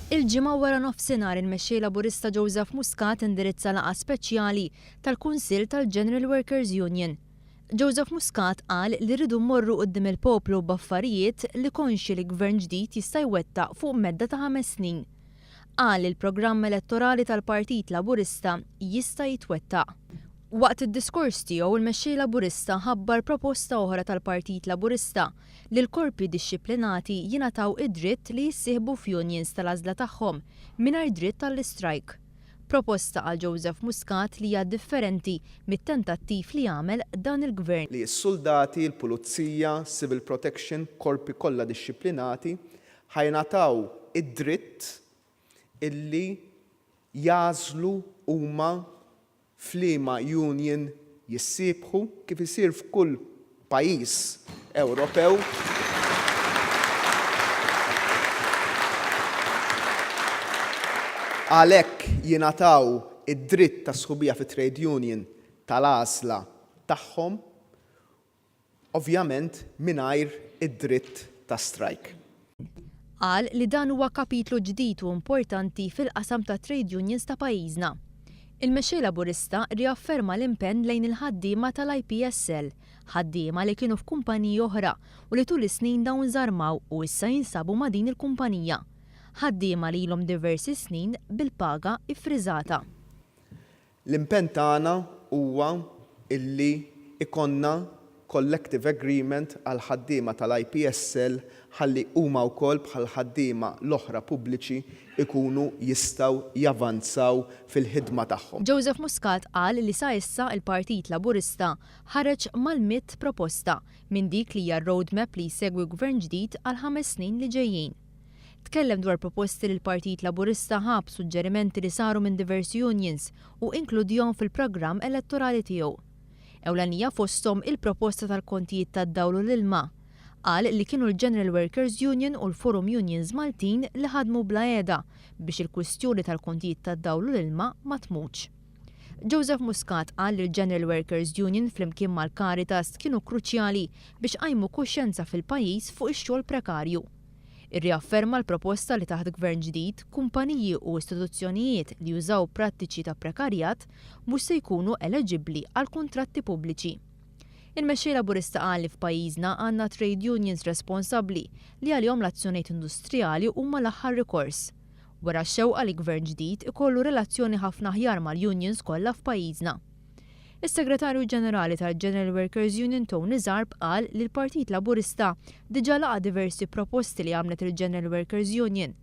Il-Ġimgħa wara nofsinhar il-Mexxej Laburista Joseph Muscat indirizza laqgħa speċjali tal-Kunsill tal-General Workers Union. Joseph Muscat qal li rridu mmorru quddiem il-poplu b'affarijiet li konxji li Gvern ġdid jista' jwettaq fuq medda ta' ħames snin. Qal li l-programm elettorali tal-Partit Laburista jista' jitwettaq. Waqt id-diskors tiegħu l-Mexxej Laburista ħabbar proposta oħra tal-Partit Laburista li l-korpi dixxiplinati jingħataw id-dritt li jissieħbu f'unions tal-għażla tagħhom mingħajr dritt għall-istrajk. Proposta qal Joseph Muscat li hija differenti mit-tentattiv li għamel dan il-Gvern. Li s-suldati, l-pulizija, civil protection, korpi kollha dixxiplinati ħa jingħataw id-dritt illi jagħżlu huma f'liema union jissiebħu, kif isir f'kull pajjiż Ewropew. Għalhekk jingħataw id-dritt tas-sħubija fi trade union tal-għażla tagħhom ovvjament mingħajr id-dritt ta' strajk. Qal li dan huwa kapitlu ġdid u importanti fil-qasam tat-trade unions ta' pajjiżna. Il-Mexxej Laburista rriafferma l-impenn lejn il-ħaddiema tal-IPSL, ħaddiema li kienu f'kumpaniji oħra u li tul is-snin dawn żarmaw u issa jinsabu ma' din il-kumpanija. Ħaddiema li ilhom diversi snin bil-paga iffriżata. L-impenn tagħna huwa illi jkollna collective agreement għall-ħaddiema tal-IPSL ħalli huma wkoll bħall-ħaddiema l-oħra pubbliċi jkunu jistgħu javanzaw fil-ħidma tagħhom. Joseph Muscat qal li sa issa l-Partit Laburista ħareġ mal-mitt proposta minn dik li hija r-roadmap li jsegwi Gvern ġdid għall-ħames snin li ġejjin. Tkellem dwar proposti li l-Partit Laburista ħa b'suġġerimenti li saru minn diversi unions u inkludihom fil-programm elettorali tiegħu. Ewlenija fosthom il-proposta tal-kontijiet tad-dawl u l-ilma. Qal li kienu l-General Workers Union u l-Forum Unions Maltin li ħadmu bla heda biex il-kwistjoni tal-kontijiet tad-dawl u l-ilma ma tmutx. Joseph Muscat qal li l-General Workers Union flimkien mal-Caritas kienu kruċjali biex qajmu kuxjenza fil-pajjiż fuq ix-xogħol prekarju. Irriafferma l-proposta li taħt Gvern ġdid, kumpaniji u istituzzjonijiet li jużaw prattiċi ta' prekarjat mhux se jkunu eleġibbli għal kuntratti pubbliċi. Il-Mexxej Laburista qal li f'pajjiżna għandna trade unions responsabbli li għalihom l-azzjonijiet industrijali huma l-aħħar rikors. Wera x-xewqa li Gvern ġdid ikollu relazzjoni ħafna aħjar mal-unions kollha f'pajjiżna. Is-Segretarju Ġenerali tal-General Workers Union Tony Zarb qal li l-Partit Laburista diġà laqa' diversi proposti li għamlet il-General Workers Union.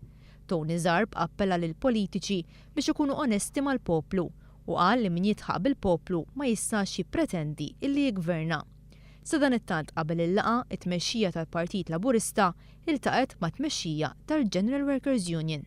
Tony Zarb appella lill-politiċi biex ikunu onesti mal-poplu u qal li min jidħaq bil-poplu ma jistax jippretendi illi jiggverna. Sadanittant qabel il-laqgħa, it-tmexxija tal-Partit Laburista iltaqgħet mat-tmexxija tal-General Workers Union.